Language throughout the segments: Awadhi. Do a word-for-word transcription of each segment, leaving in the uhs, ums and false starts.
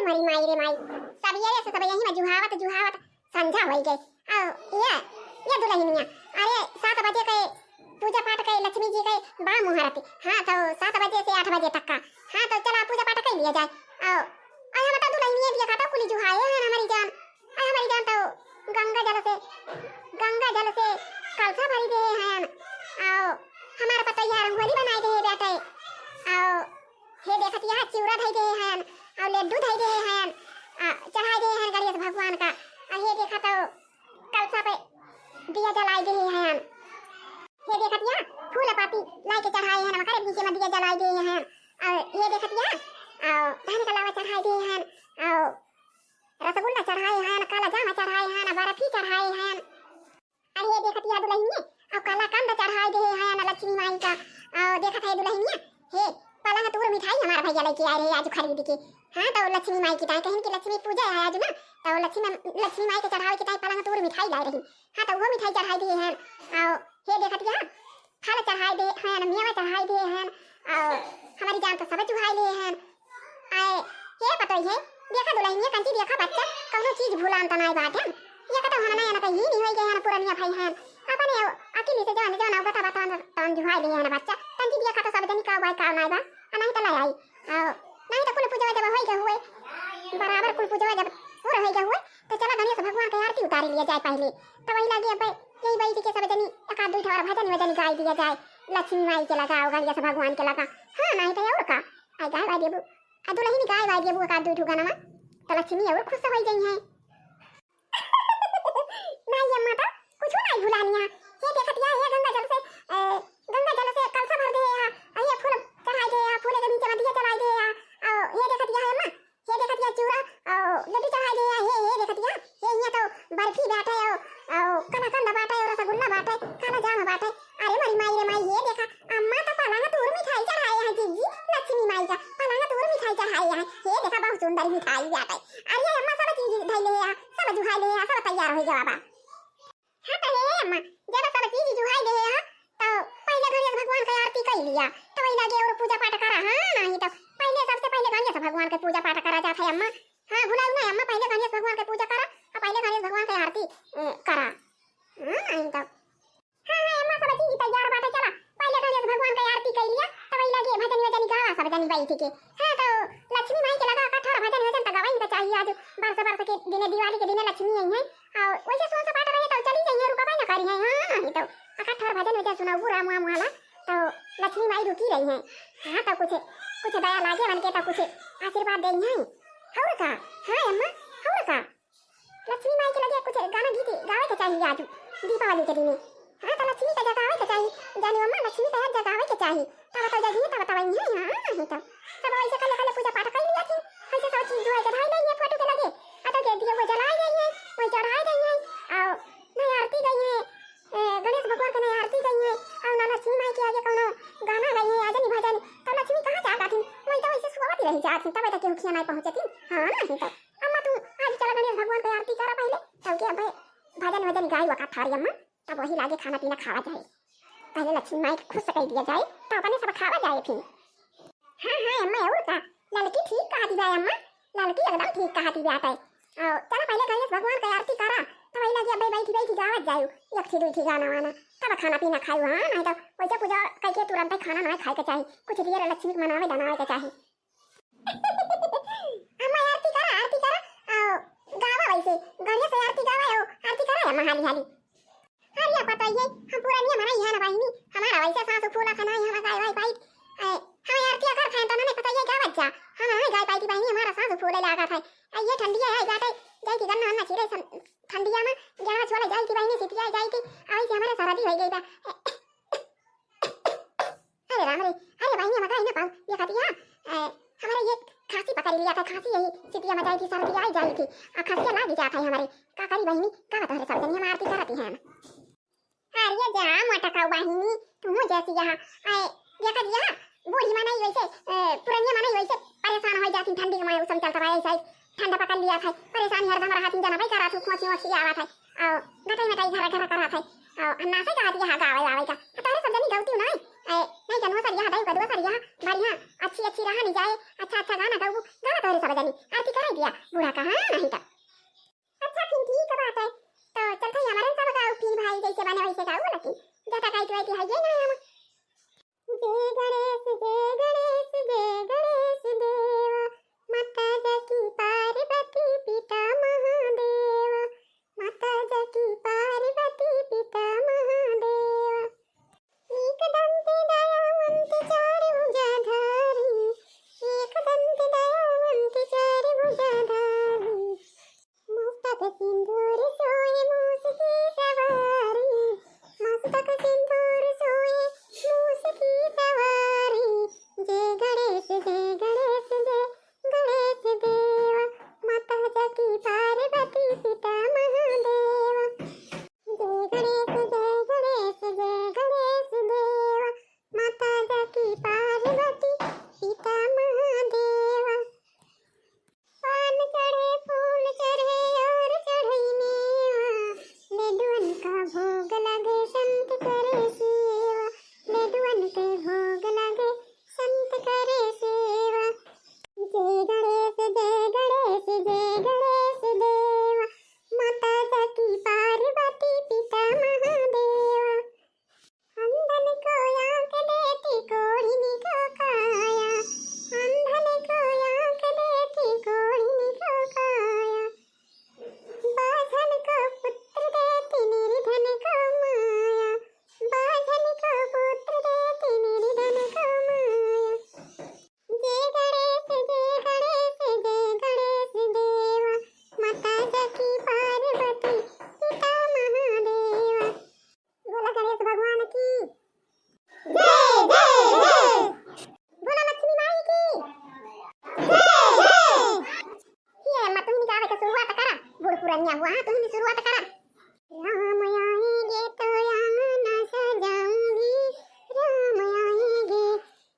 मरी माई रे माई, सबेरे से सब यही में जुहावत जुहावत संझा होई गए। अउ ये, ये दुलहिनिया, अरे सात बजे के पूजा पाठ के लक्ष्मी जी के बा मुहूर्त। हाँ, तो सात बजे से आठ बजे तक का। हाँ, तो चला पूजा पाठ कर लिया जाए। अउ, अउ हम तो दुलहिनिया दिया खाता कुली जुहाए हैं हमारी जान। अउ हमारी जान तो गंगा जल से, गंगा जल से कलसा भरी दे हैं। अउ हमारा पतैया रंगोली बनाए दे बेटे। अउ हे देखत यहाँ चिउरा धई दे हैं, अउ लड्डू धई दे हैं, आ, चढ़ाए दे हैं गणेश भगवान का। अउ हे देखत हो कलसा पे दिया जलाए दे हैं। हे देखत यहाँ फूल पाती लाई के चढ़ाए हैं, मकर बीच में दिया जलाए दे हैं। अउ हे देखत यहाँ, अउ धान का लावा चढ़ाए दे हैं, अउ रसगुल्ला चढ़ाए हैं, काला जाम चढ़ाए हैं, बर्फी चढ़ाए हैं। अरे हे देखत या दुलहिनिया, अउ कलाकंद चढ़ाए दे हैं ना लक्ष्मी माई का। अउ देखत है दुलहिनिया, हे पलंग तूर मिठाई हमार भैया लेके आए रहे आज खरीद के। हाँ, तो लक्ष्मी माई की ताई कहिन कि लक्ष्मी पूजा है आज ना, तो लक्ष्मी, लक्ष्मी माई के चढ़ावे की ताई पलंग तूर मिठाई लाए रही। हाँ, तो वो मिठाई चढ़ाए दिए हैं। अउ हे देखत या फल चढ़ाए दे हैं, मेवा चढ़ाए दे हैं, अउ हमारी जान तो सब चुहाए लिए हैं। आए, हे पतोहिए, देखा दुलहिनिया, कंची देखा बच्चा, कौनो चीज भूलान त नाय बाटे। ये कतो हमना एना त ही नहीं होई गए हन पुरनिया भाई हन। अपने अकिल से जान जान अवगता बता तन जुहाई लिए हन बच्चा। कंची देखा तो सब जनी का बाय का नाय बा, आ नहीं त लाई आई। आओ, नहीं त कुल पूजा जब होई गए हुए, बराबर कुल पूजा जब पूरा होई गए हुए, तो चला गणेश भगवान के आरती उतारी लिया जाए पहले। तो वही लगे अब यही बैठ के सब जनी एक आध दो ठो और भजन वजन गाई दिया जाए। लक्ष्मी माई के लगा, गणेश भगवान के लगा। हाँ, नहीं तो और का? आई गाय वाय देबू, आ दुलहिन गाय वाय देबू एक आध दो ठो गाना, तो लक्ष्मी और खुश हो जाई है। नहीं अम्मा, तो कुछ नहीं भुलानिया। ये देखत या, ये गंगा जल से, ए, गंगा जल से कलसा भर दे या, आ ये फूल चढ़ाई दे या, फूल के नीचे में दिया जलाई दे या, आ ये देखत या अम्मा, ये देखत या चूरा, आ लड्डू चढ़ाई दे या, ये, ये देखत या, ये यहाँ तो बर्फी बाटे, आ, आ कलाकंद बाटे, आ रसगुल्ला बाटे, काला जाम बाटे। अरे मोरी माई रे माई, ये देखा, अम्मा तो पलंग तूर मिठाई चढ़ाए हैं जीजी, लक्ष्मी माई का पलंग तूर मिठाई चढ़ाए हैं। ये देखा, बहुत सुंदर मिठाई बाटे। अरे अम्मा, सब चीज धइले हैं, सब जुहाइले हैं, सब तैयार हो गवा बा। हाँ तो हे अम्मा, जब सब चीज जुहाइले हैं, तो पहले गणेश भगवान का आरती कर लिया, तो वही लगे और पूजा पाठ करा। हाँ, नहीं तो पहले, सबसे पहले गणेश भगवान के पूजा पाठ करा जात है अम्मा। हाँ, भुलाऊ ना अम्मा, पहले गणेश भगवान के पूजा करा, और पहले गणेश भगवान के आरती, अ, करा। हाँ, नहीं तो हाँ, हाँ, अम्मा, सब चीज तैयार बाटे, चला, पहले गणेश भगवान के आरती कर लिया, तब वही लगे भजन वजन गावा सब जनी बैठ के। हाँ, तो लक्ष्मी माई के लगा कठोर भजन वजन तो गवाई के चाहिए। आज बरस बरस के दिने, दिवाली के दिने लक्ष्मी आई है, और वैसे सोच पाठ रहे तो चली जाइए, रुका ना करी है। हाँ, नहीं तो कठोर भजन वजन सुनाऊ राम वाम वाला, तो लक्ष्मी माई रुकी रही है। हाँ, तो कुछ, कुछ दया लागे मन के तो कुछ आशीर्वाद दे है। और का? हाँ अम्मा, और का? लक्ष्मी माई के लगे कुछ गाना गीत गावे के चाहिए आज दीपावली के दिने। हाँ, तो लक्ष्मी का जगावे के चाहिए, जानी अम्मा, लक्ष्मी का जगावे के चाहिए। तब तो जगी, तब तो वही है। हाँ, नहीं तो सब ऐसे कल कल पूजा पाठ कर लिया थी, ऐसे सब चीज जो है चढ़ाई नहीं है फोटो के लगे, आ तो के दिए वो जलाई गई है, वो चढ़ाई गई है, और नहीं आरती गई है, ए, गणेश भगवान के नहीं आरती गई है, और ना लक्ष्मी माई के आगे कोनो गाना गई है, आजनी भजन, तो लक्ष्मी कहाँ जाता थी? वही तो वैसे सोवत रही जाती, तब तक केहू खिया नहीं पहुँचती। हाँ, नहीं तो अम्मा, तू आज चला गणेश भगवान के आरती करा पहले, तब के अबे भजन वजन गाई वका थारी अम्मा, तब वही लागे खाना पीना खावा जाए। पहले लक्ष्मी माई के खुश कर दिया जाए, तो अपने सब खावा जाए फिर। हाँ, हाँ अम्मा, और का? ललकी ठीक कहा दी जाए अम्मा, ललकी एकदम ठीक कहा दी जाए। और चला पहले गणेश भगवान के आरती करा, तो वही लागे अबे बैठी बैठी गावत जाए एक थी दो थी गाना वाना, तब खाना पीना खाई। हाँ, नहीं तो वैसे पूजा करके तुरंत ही खाना ना खाए के चाहिए, कुछ दिए लक्ष्मी के मनावे दनावे के चाहिए। अम्मा आरती करा, आरती करा, आओ, गावा वैसे, गणेश आरती गावा, आओ, आरती करा अम्मा हाली हाली। अरे पता ही है, हम पुरनिया मनाई है ना बहिनी, हमारा वैसे सासू फूला खाना है, हम गाय वाय पाई, ए, हम आरती अगर खाए तो ना पता ही है गावत जा, हम हमें गाय पाई थी बहिनी, हमारा सासू फूले लागा था, ए, ये ठंडिया है, जाते, जाई की गन्ना अन्ना चीरे सन-, ठंडिया में, गहना छोले जाई की बहिनी, सिटिया जाई की, आई से हमारे सरदी हो गई बा। अरे राम रे, अरे बहिनी, हम कहीं ना पाऊ, ये खाती है, ए, हमारे ये खांसी पकड़ लिया था, खांसी यही सिटिया में जाई थी, सर्दी आई जाई थी, आ खांसिया लाग जाता है हमारे, का करी बहिनी, का तोहरे सब जनी हम आरती करती हैं। अरे जा मोटका बहिनी, तू जैसी यहाँ, ए, देखा दिया, बूढ़ी माँ नहीं वैसे, ए, पुरनिया माँ नहीं वैसे परेशान हो जाती, ठंडी के मारे मौसम चलता रहा ऐसा ही, ठंडा पकड़ लिया था, परेशान हरदम रहा थी, जना भाई करा थू, खोंसी वोंसी आवा था, आओ, गटाई मटाई घर घर करा था, आओ, हम नासे कहा दिया, हाँ, गावे आवे का, आ, तोहरे सब जनी गलती नहीं, ए, नहीं कनो सर यहाँ, दाई कदवा सर यहाँ, बढ़िया, अच्छी, अच्छी रहा नहीं जाए, अच्छा, अच्छा गाना गाऊ, गावा तोहरे सब जनी, आरती कर दिया बूढ़ा का, हाँ, नहीं तो। अच्छा, फिर ठीक बात है। तो चलते ही हमारे सब गाओ, फिर भाई जैसे बने वैसे गाओ, लेकिन ज्यादा गाई के वाई के है ये ना हम। जय गणेश, जय गणेश, जय गणेश देवा, माता जाकी पार्वती पिता महादेवा, माता जाकी पार्वती पिता महादेवा। एक दंत दयावंत चार भुजाधारी, एक दंत दयावंत चार भुजाधारी। मस्तक सिंदूर सोहे मूस की सवारी, मस्तक सिंदूर सोहे मूस की सवारी। जय गणेश, जय गणेश, जय गणेश देवा, माता जाकी पार्वती पिता महादेवा। जय गणेश, जय गणेश, जय गणेश देवा, माता जाकी पार्वती पिता महादेवा। पान चढ़े, फूल चढ़े और चढ़ई मेवा, लड्डुअन का भोग लगे संत करे सेवा, लड्डुअन के भोग लगे संत करे सेवा। जय गणेश, जय गणेश, जय गणेश देवा, माता जाकी पार्वती पिता महादेवा। अंधन को आँख देती, कोढ़िन को काया, अंधन को आँख देती, कोढ़िन को काया। बाझल को पुत्र देती, निर्धन को माया, बाझल को पुत्र देती, निर्धन को माया। जय गणेश, जय गणेश, जय गणेश देवा, माता जाकी पार्वती पिता महादेवा। बोला गणेश भगवान की जय, जय, जय। बोला लक्ष्मी माई की जय, जय। ये अम्मा, तुम भी गावे के शुरुआत करा, बूढ़ पुरनिया हुआ, हाँ, तुम भी शुरुआत करा। राम आएंगे तो आंगन सजाऊंगी, राम आएंगे,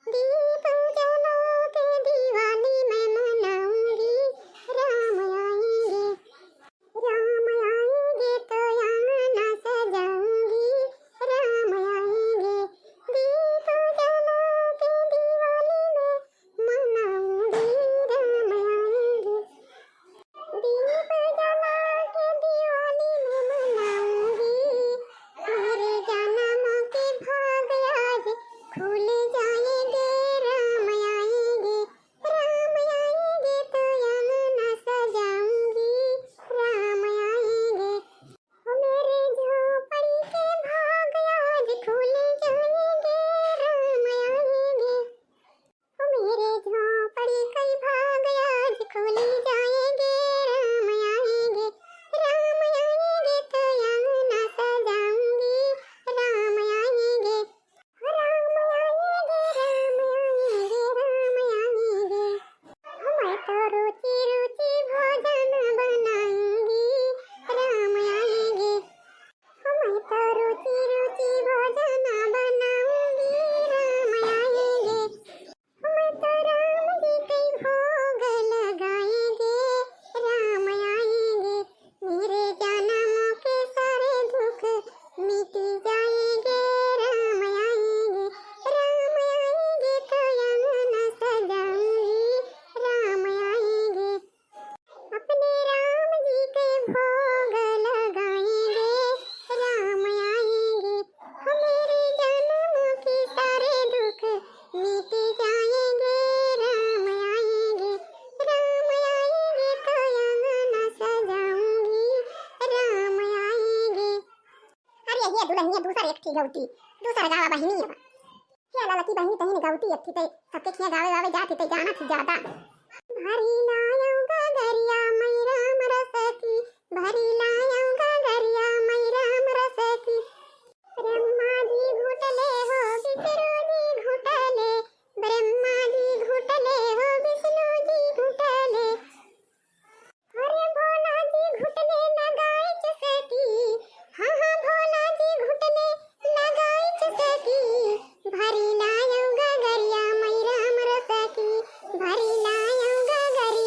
दीप जला के दिवाली मैं मनाऊंगी, राम आएंगे। राम आएंगे तो आंगन सजाऊंगी, राम आएंगे, दीप जला के दिवाली मैं मनाऊंगी, राम आएंगे, दीप जला के दिवाली मैं मनाऊंगी। मेरे जन्म के भाग आज खुल जाएंगे, राम आएंगे, राम आएंगे तो अंगना सजाऊंगी, राम आएंगे। ओ मेरे झोपड़ी के भाग आज खुल जाएंगे, राम आएंगे। ओ मेरे झोपड़ी के भाग आज खुल जाएंगे, राम आएंगे, राम आएंगे तो अंगना सजाऊंगी, राम आएंगे। राम आएंगे, राम आएंगे, राम आएंगे। हम तो रुचि रुचि भोजन बनाएंगे, राम आएंगे। हम तो रुचि रुचि भोजन बनाएंगे, राम आएंगे। हम तो राम जी के भोग लगाएंगे, राम आएंगे। मेरे जन्म के सारे दुख मिट जाएंगे, राम आएंगे। राम आएंगे तो अंगना सजाऊंगी, राम आएंगे। अपने राम जी के भोग लगाएंगे, राम आएंगे। हमारे जन्म के सारे दुख मिट जाएंगे, राम आएंगे। राम आएंगे तो अंगना सजाऊंगी, राम आएंगे। अरे ये दुल्हनिया दूसर एक ठी गौती, दूसर गावा बहिनी अब। हे ललकी बहिनी तहिन गौती एक ठी तै सबके खिया गावे वावे जात ही तै जानत ही ज्यादा। भरी लायौ गगरिया मैं राम रस की, भरी लायौ गगरिया मैं राम रस की। ब्रह्मा जी घुटले हो विष्णु जी घुटले, ब्रह्मा जी घुटले हो विष्णु जी घुटले। अरे भोला जी घुटने लगाए चुसकी, हाँ हाँ भोला जी घुटने लगाए चुसकी। भरी लायौ गगरिया मैं राम रस की, भरी लायौ गगरिया।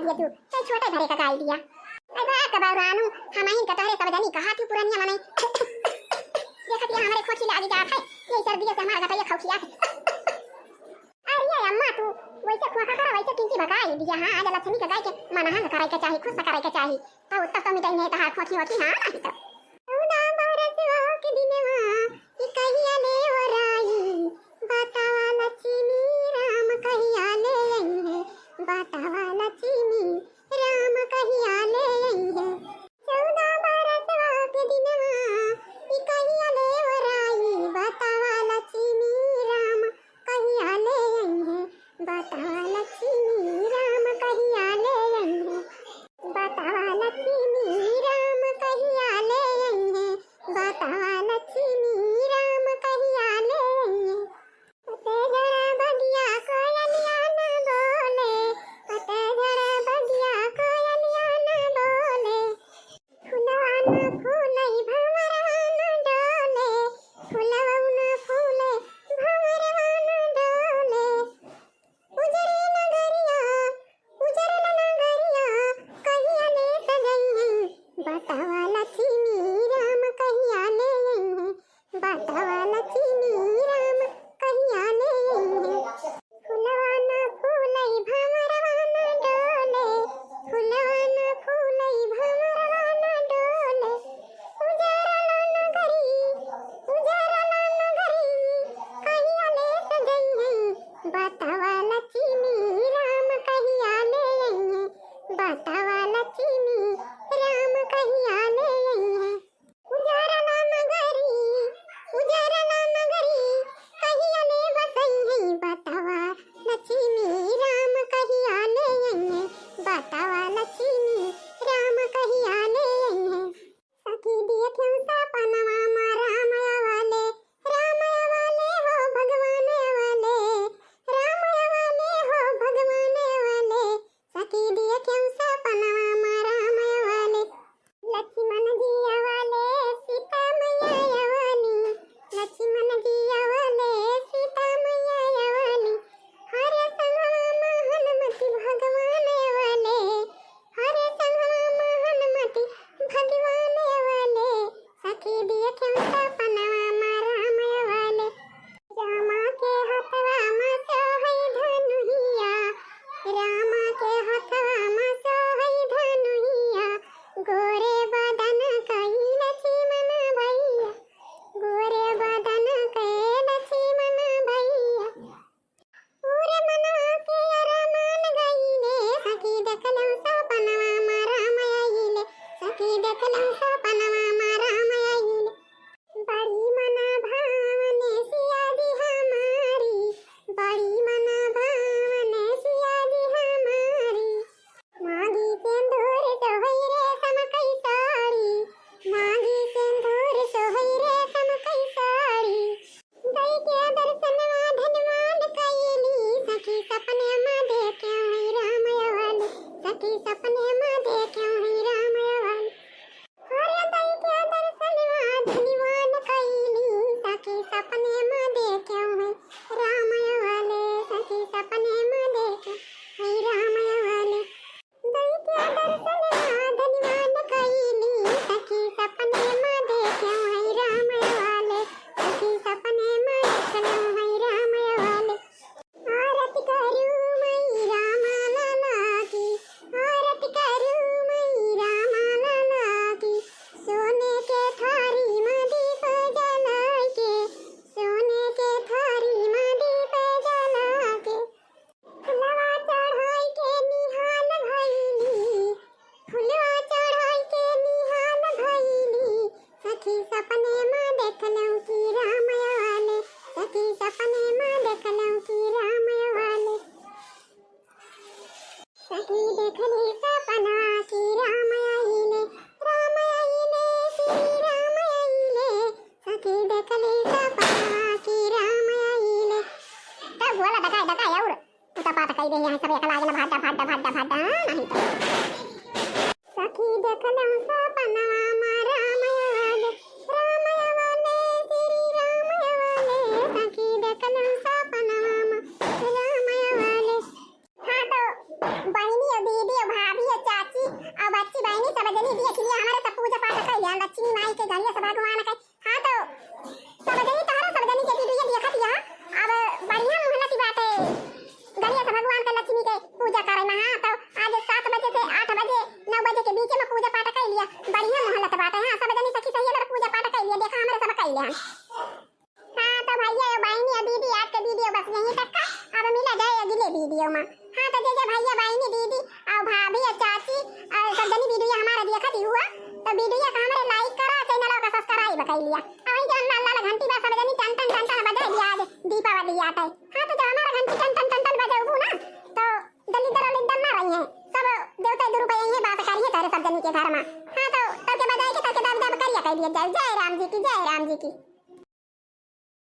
ये तू, ते छोटे घरे का गाई दिया। अरे बा, कबा रानू, हमहिन का तोहरे सब जनी कहा थी पुरनिया मनई। देखत ये हमरे खोखी लागी जात है, ये सर्दी से हमार गटैया खौखिया है। अरे ये अम्मा तू, वैसे खोखा करा, वैसे किंची भगाई दिया, हाँ, आज लक्ष्मी का गाय के मनहंग करे के चाही, खुश करे के चाही। तब, तब तो मिटाई नहीं तहार खोखी होती, हाँ, नहीं तो। चौदह बरस के दिनवा, ई कहिया ले ओराई, बतावा लक्ष्मी राम कहिया ले अइहे, बतावा लक्ष्मी राम कहिया ले अइहे। चौदह बरस के दिनवा, ई कहिया ले ओराई, बतावा लक्ष्मी राम कहिया ले अइहे, बतावा लक्ष्मी राम कहिया ले अइहे, बतावा लक्ष्मी राम कहिया ले अइहे, बतावा लक्ष्मी राम कहिया ले अइहे। पतझड़ बगिया कोयलिया न बोले, पतझड़ बगिया कोयलिया न बोले, फुलवा न फूले, भंवरवा न डोले, फुलवा न फूले, भंवरवा न डोले। उजरे नगरिया, उजरल नगरिया, कहिया ले सजइहैं, बतावा लक्ष्मी राम कहिया ले अइहैं, बतावा लक्ष्मी राम कहिया ले अइहैं। फुलवा न फूले, भंवरवा न डोले, फुलवा न फूले, भंवरवा न डोले। उजरल नगरी, उजरल नगरी, कहिया ले सजइहैं, बतावा लक्ष्मी राम कहिया ले अइहैं, बतावा लक्ष्मी राम कहिया ले अइहैं। उजरल नगरी, उजरल नगरी, कहिया ले बसइहैं, बतावा लक्ष्मी राम कहिया ले अइहैं, बतावा लक्ष्मी राम कहिया ले अइहैं। सखी देखेउ सपनवा मा राम अवले, राम अवले हो भगवान अवले, राम अवले हो भगवान अवले। सखी देखेउ सपनवा मा राम अवले, लक्ष्मण जी अवले, सीता मैया अवली, लक्ष्मण जी अवले, सीता मैया अवली। हरे संगवा मा हनुमति भगवान अवले, हरे संगवा मा हनुमति भगवान अवले। सखी देखेउ सपनवा मा राम अवले। रामा के हथवा मा सोहै धनुहिया, रामा के हथवा मा सोहै धनुहिया। गोरे बदन कइ लक्ष्मण भैया, गोरे बदन कइ लक्ष्मण भैया। पूरे मनवा के अरमान गइले, सखी देखलउ सपनवा मा राम अइले, सखी देखलउ सपनवा मा राम अइले। बड़ी मना भावने सिया जी हमारी, बड़ी मना भावने सिया जी हमारी। मांगी सिंदूर सोहई रेशम कई साड़ी, मांगी सिंदूर सोहई रेशम कई साड़ी। दई के दर्शनवा धनवान कइली, सखी सपने मा देखेउ हई राम अवले, सखी सपने मा देखेउ हई राम अवले। हरे दई के दर्शनवा धनवान कइली, सखी सपने मा देखेउ हई राम अवले, सखी सपने मा देखेउ हई राम अवले। दई के दर्शनवा धनवान कइली, सखी सपने मा देखेउ हई राम अवले, सखी सपने मा देखलउ हई राम अवले। आरती करू मई राम लाला की, आरती करू मई राम लाला की। सोने के थारी मा दीप जलाइके, सोने के थारी मा दीप जलाइके। फुलवा चढ़ाइके निहाल भइली, फुलवा चढ़ाइके निहाल भइली। सखी सपने मा देखलउ कि राम अवले, सखी सपने मा देखलउ कि राम अवले। सखी देखली सपनवा कि राम अइले, राम अइले, श्री राम अइले। सखी देखली सपनवा कि राम अइले। तब बोला डकाय, डकाय और उतापात कई देही है सब एक लागे ना भाड्डा, भाड्डा, भाड्डा, भाड्डा, हाँ, नहीं तो। सखी देखलउ सपनवा मा राम अवले, राम अवले, श्री राम अवले। सखी देखलउ सपनवा मा राम अवले। हाँ तो बहिनी और दीदी और भाई हालत बाटे, हाँ, सब जनी सखी सहेली पूजा पाठ कइ लिया, देखा हमरे सब कइ लिया। हाँ, तो भैया यो बहिनी और दीदी, आज के वीडियो बस यहीं तक का। अब मिला जाए अगले वीडियो में। हाँ, तो जे जे भैया बहिनी दीदी